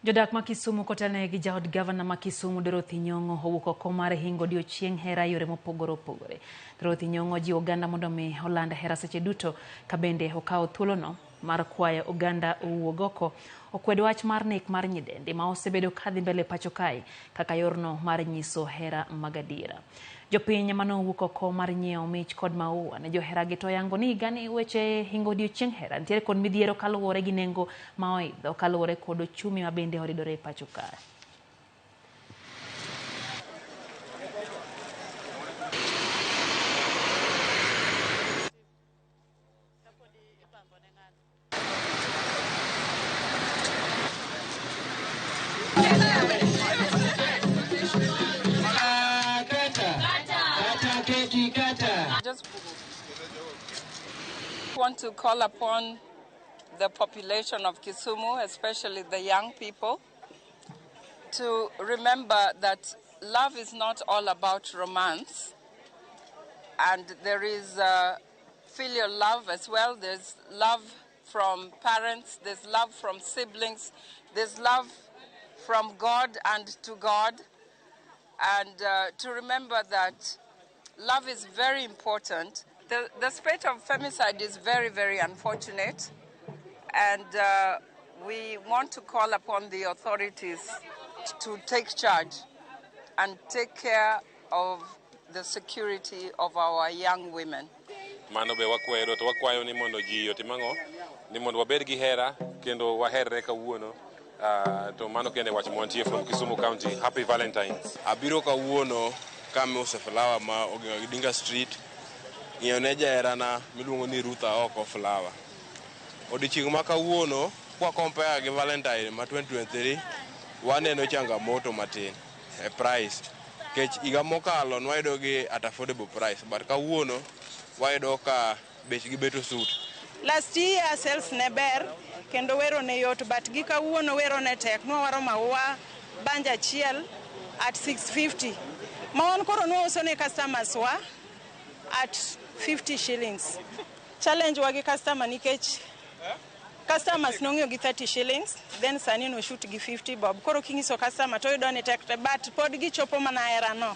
Jodak ma Kisumu kotelnegi gi jaod gavana ma Kisumu Dorothy Nyong'o owuok oko mar hingo odiochieng' hera e yore mopogore opogore. Dorothy Nyong'o jiwo oganda mondo mi oland hera seche duto ka bende okawo thuolono mar kwayo oganda owuog oko okwed wach mar nek mar nyidendi ma osebedo kadhi mbele pacho kae kaka yorno mar nyiso hera mag adiera. Jopiny manowuok oko mar nyiewo mich kod maua ne joheragi to oyango ni higani weche hingo odiochieng' hera nitiere kod midhiero kaluwore gi nengo ma oidho kaluwore kod ochumi ma bende oridore e pacho kae. Just want to call upon the population of Kisumu, especially the young people, to remember that love is not all about romance, and there is filial love as well. There's love from parents, there's love from siblings, there's love from God and to God, and to remember that love is very important. The spate of femicide is very, very unfortunate, and we want to call upon the authorities to take charge and take care of the security of our young women. Mano be wakwero to wakwayo ni mondo ji otim ang'o ni mondo wabed gi hera kendo waherre kawuono. To mano kende wach mwantie from Kisumu County. Happy Valentines. Abiro kawuono kama flower ma Oginga Odinga Street ng'iewo ne jaherana miluongo ni Ruth Aoko flower. Odiochieng' ma kawuono kwa compare gi Valentine ma 2023, waneno changamoto matin e price nikech higa mokalo nwayudo gi at affordable price, but kawuono wayudo ka bechgi bet osut. Last year sales ne ber kendo wero ne yot, but gi kawuono wero ne tek. Nwawaro maua bunch achiel at 650 ma wan koro nwauso ne customers wa at 50 shillings. Challenge wa gi customer nikech customers nong'iewo gi 30 shillings, then sani noshoot gi 50 bob. Koro king'iso customer to oyudo ni tek te, but pod gichopo mana hera no.